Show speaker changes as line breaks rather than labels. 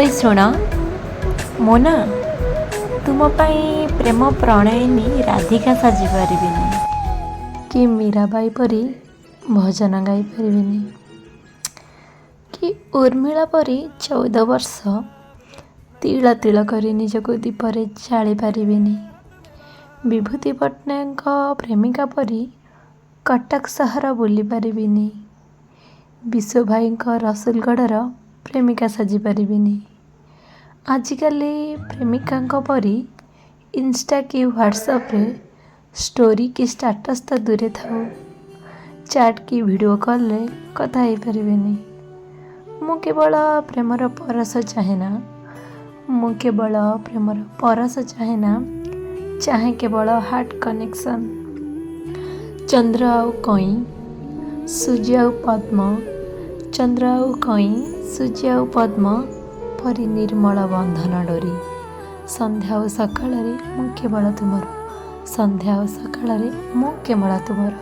ଓଇ ଶୁଣ, ମୁଁ ନା ତୁମ ପାଇଁ ପ୍ରେମ ପ୍ରଣୟିନୀ ରାଧିକା ସାଜିପାରିବିନି କି ମୀରାବାଇ ପରି ଭଜନ ଗାଇପାରିବିନି କି ଉର୍ମିଳା ପରି 14 ବର୍ଷ ତିଳ ତିଳ କରି ନିଜକୁ ଦୀପରେ ଜାଳିପାରିବିନି, ବିଭୂତି ପଟ୍ଟନାୟକଙ୍କ ପ୍ରେମିକା ପରି କଟକ ସହର ବୁଲିପାରିବିନି, ବିଶ୍ୱ ଭାଇଙ୍କ ରସୁଲଗଡ଼ର ପ୍ରେମିକା ସାଜିପାରିବିନି, ଆଜିକାଲି ପ୍ରେମିକାଙ୍କ ପରି ଇନଷ୍ଟା କି ହ୍ୱାଟ୍ସଆପ୍ରେ ଷ୍ଟୋରି କି ଷ୍ଟାଟସ୍ ତ ଦୂରେ ଥାଉ, ଚାଟ୍ କି ଭିଡ଼ିଓ କଲ୍ରେ କଥା ହେଇପାରିବିନି। ମୁଁ କେବଳ ପ୍ରେମର ପରଶ ଚାହେଁ ନା, ମୁଁ କେବଳ ପ୍ରେମର ପରଶ ଚାହେଁ ନା, ଚାହେଁ କେବଳ ହାର୍ଟ କନେକ୍ସନ୍। ଚନ୍ଦ୍ର ଆଉ କଇଁ, ସୂର୍ଯ୍ୟ ଆଉ ପଦ୍ମ, ଚନ୍ଦ୍ର ଆଉ କଇଁ, ସୂର୍ଯ୍ୟ ଆଉ ପଦ୍ମ ପରି ନିର୍ମଳ ବନ୍ଧନ ଡୋରି। ସନ୍ଧ୍ୟା ଆଉ ସକାଳରେ ମୁଁ କେବଳ ତୁମର, ସନ୍ଧ୍ୟା ଆଉ ସକାଳରେ ମୁଁ କେବଳ ତୁମର।